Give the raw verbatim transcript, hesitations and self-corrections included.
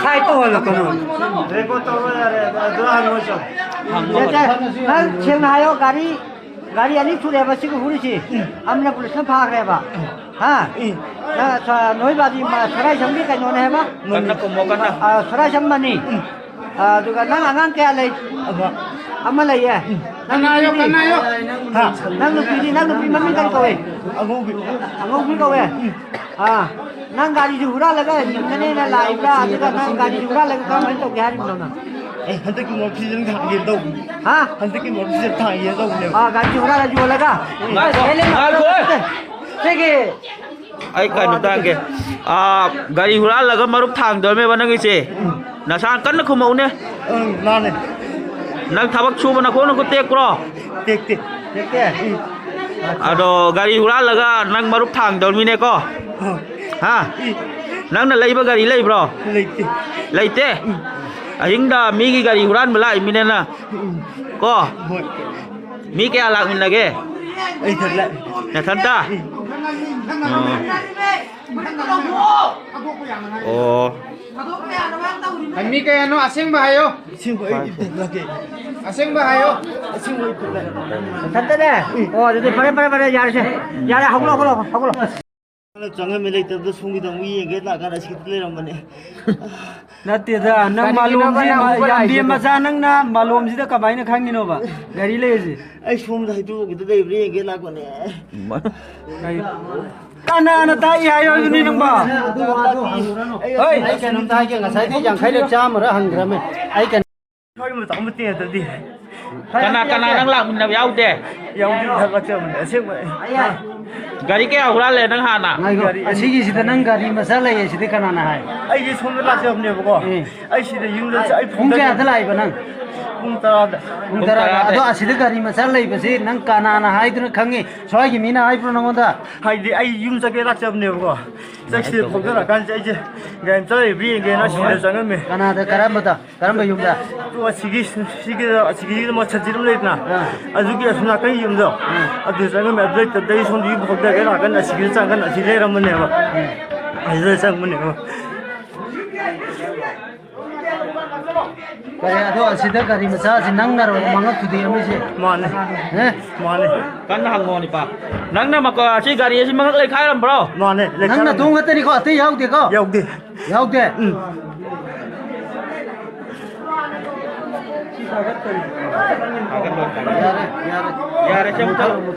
ꯈꯥꯏ ꯇꯧꯍꯜꯂꯛꯀꯅꯨ꯫ ꯔꯦꯀꯣꯔꯗ ꯇꯧꯔꯣ ꯌꯥꯔꯦ, ꯑꯗꯨ ꯍꯪꯉꯣ ꯆꯣ꯫ ꯅꯠꯇꯦ, ꯅꯪ ꯁꯦꯡꯅ ꯍꯥꯏꯌꯣ, ꯒꯥꯔꯤ, ꯒꯥꯔꯤ ꯑꯅꯤ ꯊꯨꯔꯦꯕ ꯁꯤꯒꯤ ꯍꯨꯔꯤꯁꯤ꯫ ꯑꯃꯅ ꯄꯨꯂꯤꯁꯅ ꯐꯥꯈ꯭ꯔꯦꯕ꯫ ꯍꯥ? ꯅꯪ ꯁ-, ꯅꯣꯏ ꯕꯥꯗꯤ ꯃ-, ꯁꯣꯔꯥꯏꯁꯝꯒꯤ ꯀꯩꯅꯣꯅꯦ ꯍꯥꯏꯕ? ꯀꯟꯅ ꯈꯨꯝꯃꯣ, ꯀꯟꯅ꯫ ꯑ, ꯁꯣꯔꯥꯏꯁꯝ ꯃꯅꯤ꯫ ꯑ, ꯑꯗꯨꯒ ꯅꯪ ꯑꯉꯥꯡ ꯀꯌꯥ ꯂꯩ? ꯑꯃ꯫ ꯑꯃ ꯂꯩꯌꯦ꯫ ꯅꯪ ꯀꯅꯥꯌꯣ, ꯅꯨꯄꯤꯗꯤ? ꯀꯅꯥꯌꯣ? ꯍꯥ? ꯅꯪ ꯅꯨꯄꯤꯗꯤ, ꯅꯪ ꯅꯨꯄꯤ ꯃꯃꯤꯡ ꯀꯔꯤ ꯀꯧꯋꯦ? ꯑꯉꯧꯕꯤ꯫ ꯑꯉꯧꯕꯤ ꯀꯧꯋꯦ? ꯑꯥ, ꯅꯪ ꯒꯥꯔꯤꯁꯤ ꯍꯨꯔꯥꯜꯂꯒ ꯌꯨꯝꯗꯅꯦꯅ ꯂꯥꯛꯏꯕ꯭ꯔꯥ? ꯑꯗꯨꯒ ꯅꯪ ꯒꯥꯔꯤꯁꯤ ꯍꯨꯔꯥꯜꯂꯒ ꯀꯔꯝꯍꯥꯏꯅ ꯇꯧꯒꯦ ꯍꯥꯏꯔꯤꯕꯅꯣ ꯅꯪ? ꯑꯦ, ꯍꯟꯗꯛꯀꯤ ꯃꯣꯔꯐꯤꯁꯤꯅ ꯊꯥꯡꯒꯦ ꯇꯧꯕꯅꯤ꯫ ꯍꯥ? ꯍꯟꯗꯛꯀꯤ ꯃꯣꯔꯐꯤꯁꯤꯅ ꯊꯥꯡꯒꯦ ꯇꯧꯕꯅꯦꯕ꯫ ꯑꯥ, ꯒꯥꯔꯤꯁꯤ ꯍꯨꯔꯥꯜꯂꯒ ꯌꯣꯜꯂꯒ? ꯉꯥꯏꯈꯣ, ꯉꯥꯏꯈꯣ꯫ ꯁꯤꯒꯤ ꯑꯩ ꯀꯩꯅꯣ ꯇꯥꯡꯒꯦ꯫ ꯑꯥ, ꯒꯥꯔꯤ ꯍꯨꯔꯥꯜꯂꯒ ꯃꯔꯨꯞ ꯊꯥꯡꯗꯧꯔꯝꯃꯦꯕ ꯅꯪꯒꯤꯁꯦ꯫ ꯅꯁꯥ ꯀꯟꯅ ꯈꯨꯝꯃꯛꯎꯅꯦ꯫ ꯎꯝ, ꯃꯥꯅꯦ꯫ ꯅꯪ ꯊꯕꯛ ꯁꯨꯕ ꯅꯈꯣꯡ ꯅꯈꯨꯠ ꯇꯦꯛꯄ꯭ꯔꯣ? ꯇꯦꯛꯇꯦ꯫ ꯇꯦꯛꯇꯦ? ꯎꯝ꯫ ꯑꯗꯣ ꯒꯥꯔꯤ ꯍꯨꯔꯥꯜꯂꯒ ꯅꯪ ꯃꯔꯨꯞ ꯊꯥꯡꯗꯧꯔꯃꯤꯅꯦꯀꯣ? ꯑ꯫ ꯍꯥ? ꯎꯝ꯫ ꯅꯪꯅ ꯂꯩꯕ ꯒꯥꯔꯤ ꯂꯩꯕ꯭ꯔꯣ? ꯂꯩꯇꯦ꯫ ꯂꯩꯇꯦ? ꯎꯝ꯫ ꯑꯍꯤꯡꯗ ꯃꯤꯒꯤ ꯒꯥꯔꯤ ꯍꯨꯔꯥꯟꯕ ꯂꯥꯛꯏꯃꯤꯅꯦꯅ꯫ ꯎꯝ꯫ ꯀꯣ? ꯍꯣꯏ꯫ ꯃꯤ ꯀꯌꯥ ꯂꯥꯛꯃꯤꯟꯅꯒꯦ? ꯑꯩ ꯏꯊꯟ ꯂꯥꯛꯑꯦ꯫ ꯅꯊꯟꯇ? ꯎꯝ꯫ ꯑꯣ꯫ ꯑꯣ꯫ ꯃꯤ ꯀꯌꯥꯅꯣ ꯑꯁꯦꯡꯕ ꯍꯥꯏꯌꯣ꯫ ꯑꯁꯦꯡꯕ ꯑꯩ ꯏꯊꯟ ꯂꯥꯛꯀꯦ꯫ ꯑꯁꯦꯡꯕ ꯍꯥꯏꯌꯣ꯫ ꯑꯁꯦꯡꯕ ꯑꯩ ꯏꯊꯟ ꯂꯥꯛꯑꯦ꯫ ꯅꯊꯟꯇꯅꯦ? ꯑꯣ, ꯑꯗꯨꯗꯤ ꯐꯔꯦ, ꯐꯔꯦ, ꯐꯔꯦ, ꯌꯥꯔꯦꯁꯦ꯫ ꯌꯥꯔꯦ, ꯍꯧꯒꯠꯂꯣ, ꯍꯧꯒꯠꯂꯣ, ꯍꯧꯒꯠꯂꯣ꯫ ꯆꯪꯉꯝꯃꯦ, ꯂꯩꯇꯕꯗ ꯁꯣꯝꯒꯤꯗ ꯑꯃꯨꯛ ꯌꯦꯡꯒꯦ ꯂꯥꯛꯀꯥꯟꯗ ꯁꯤꯗ ꯂꯩꯔꯝꯕꯅꯦ꯫ ꯅꯠꯇꯦꯗ, ꯅꯪ ꯀꯔꯤꯒꯤꯅꯣꯕ ꯃꯥꯂꯣꯝꯁꯤ ꯅꯪ ꯃꯥ-, ꯍꯧꯕ ꯌꯥꯝꯕꯦꯝ ꯂꯥꯛꯏꯁꯤꯕꯣ? ꯃꯆꯥ, ꯅꯪꯅ ꯃꯥꯂꯣꯝꯁꯤꯗ ꯀꯃꯥꯏꯅ ꯈꯪꯉꯤꯅꯣꯕ ꯒꯥꯔꯤ ꯂꯩꯔꯤꯁꯦ? ꯑꯩ ꯁꯣꯝꯗ ꯍꯩꯇꯨꯞ ꯈꯤꯇ ꯂꯩꯕ꯭ꯔꯥ ꯌꯦꯡꯒꯦ ꯂꯥꯛꯄꯅꯦ꯫ ꯀꯩ-, ꯀꯅꯥꯅ ꯇꯥꯛꯏ ꯍꯥꯏꯌꯣ ꯑꯗꯨꯅꯤ ꯅꯪꯕꯣ? ꯑꯗꯨ, ꯑꯗꯨ ꯍꯪꯉꯨꯔꯅꯨ꯫ ꯍꯣꯏ꯫ ꯑꯩ ꯀꯩꯅꯣꯝꯇ ꯍꯥꯏꯒꯦ, ꯉꯁꯥꯏꯗꯤ ꯌꯥꯡꯈꯩꯔ ꯆꯥꯝꯃꯔ ꯍꯪꯈ꯭ꯔꯃꯦ꯫ ꯑꯩ ꯀꯩꯅꯣ ꯁꯣꯏꯕ ꯃꯇꯧ ꯑꯃꯠꯇ ꯌꯥꯗ꯭ꯔꯗꯤ꯫ ꯀꯅꯥ, ꯀꯅꯥ ꯅꯪ ꯂꯥꯛꯃꯤꯟꯅꯕ ꯌꯥꯎꯗꯦ? ꯌꯥꯎꯗꯤ ꯂꯥꯛꯆꯕꯅꯦ, ꯑꯁꯦꯡꯕ꯫ ꯒꯥꯔꯤ ꯀꯌꯥ ꯍꯨꯔꯥꯜꯂꯦ ꯅꯪ ꯍꯥꯟꯅ? ꯉꯥꯏꯈꯣ, ꯒꯥꯔꯤ ꯑꯅꯤ꯫ ꯑꯁꯤꯒꯤꯁꯤꯗ ꯅꯪ ꯒꯥꯔꯤ ꯃꯆꯥ ꯂꯩꯌꯦ ꯁꯤꯗꯤ ꯀꯅꯥꯅ ꯍꯥꯏ? ꯑꯩꯁꯦ ꯁꯣꯝꯗ ꯂꯥꯛꯆꯕꯅꯦꯕꯣ꯫ ꯑꯦ꯫ ꯑꯩ ꯁꯤꯗ ꯌꯨꯝꯗ ꯆ-, ꯑꯩ ꯄꯨꯡ ꯐꯣꯟꯗ ꯀꯌꯥꯗ ꯂꯥꯛꯏꯕ ꯅꯪ? ꯄꯨꯡ ꯇꯔꯥꯗ꯫ ꯄꯨꯡ ꯇꯔꯥꯗ꯫ ꯑꯗꯣ ꯑꯁꯤꯗ ꯒꯥꯔꯤ ꯃꯆꯥ ꯂꯩꯕꯁꯤ ꯅꯪ ꯀꯅꯥꯅ ꯍꯥꯏꯗꯨꯅ ꯈꯪꯉꯤ? ꯁ꯭ꯋꯥꯏꯒꯤ ꯃꯤꯅ ꯍꯥꯏꯕ꯭ꯔꯣ ꯅꯪꯉꯣꯟꯗ? ꯍꯥꯏꯗꯤ ꯑꯩ ꯌꯨꯝ ꯆꯠꯀꯦ ꯂꯥꯛꯆꯕꯅꯦꯕꯀꯣ꯫ ꯆꯠꯁꯤꯗ ꯐꯥꯎꯗꯔꯀꯥꯟꯁꯦ ꯑꯩꯁꯦ ꯒꯥꯔꯤ ꯃꯆꯥ ꯂꯩꯕ꯭ꯔꯥ ꯌꯦꯡꯒꯦꯅ ꯑꯁꯤꯗ ꯆꯪꯉꯝꯃꯦ꯫ ꯀꯅꯥꯗ? ꯀꯔꯝꯕꯗ? ꯀꯔꯝꯕ ꯌꯨꯝꯗ? ꯑꯗꯨ ꯑꯁꯤꯒꯤ, ꯁꯤꯒꯤ, ꯑꯁꯤꯒꯤ ꯃꯊꯛꯁꯤꯗ ꯑꯃ ꯂꯩꯗꯅ? ꯑꯥ꯫ ꯑꯗꯨꯒꯤ ꯑꯁꯣꯝ ꯅꯥꯀꯟꯒꯤ ꯌꯨꯝꯗꯣ꯫ ꯑꯥ꯫ ꯑꯗꯨ ꯆꯪꯉꯝꯃꯦ꯫ ꯑꯗꯨꯗꯩ ꯁꯣꯝꯗ ꯌꯨꯝ ꯐꯥꯎꯗꯔꯀꯥꯟ ꯑꯁꯤꯒꯤ ꯆꯪꯉꯀꯥꯟ ꯑꯁꯤ ꯂꯩꯔꯝꯕꯅꯦꯕ꯫ ꯎꯝ꯫ ꯑꯁꯤꯗ ꯆꯪꯕꯅꯦꯕ꯫ ꯀꯔꯤ, ꯑꯗꯣ ꯑꯁꯤꯗ ꯒꯥꯔꯤ ꯃꯆꯥꯁꯤ ꯅꯪꯅꯔꯣ ꯃꯉꯛ ꯊꯨꯗꯦꯛꯑꯝꯃꯤꯁꯦ? ꯃꯥꯅꯦ꯫ ꯑꯦ? ꯃꯥꯅꯦ꯫ ꯀꯟꯅ ꯍꯪꯉꯣ, ꯅꯤꯄꯥ꯫ ꯅꯪꯅ ꯃꯀꯣ-, ꯑꯁꯤ ꯒꯥꯔꯤ ꯑꯁꯤ ꯃꯉꯛ ꯂꯩꯈꯥꯏꯔꯝꯕ꯭ꯔꯣ? ꯃꯥꯅꯦ, ꯅꯪ ꯂꯩꯈꯥꯏꯔꯝꯃꯦ꯫ ꯅꯇꯣꯝ ꯈꯛꯇꯅꯤꯀꯣ, ꯑꯇꯩ ꯌꯥꯎꯗꯦꯀꯣ? ꯌꯥꯎꯗꯦ꯫ ꯌꯥꯎꯗꯦ? ꯎꯝ꯫ ꯌꯥꯔꯦ, ꯌꯥꯔꯦ꯫ ꯌꯥꯔꯦ, ꯁꯦ ꯑꯃꯨꯛ ꯆꯠꯂꯣ꯫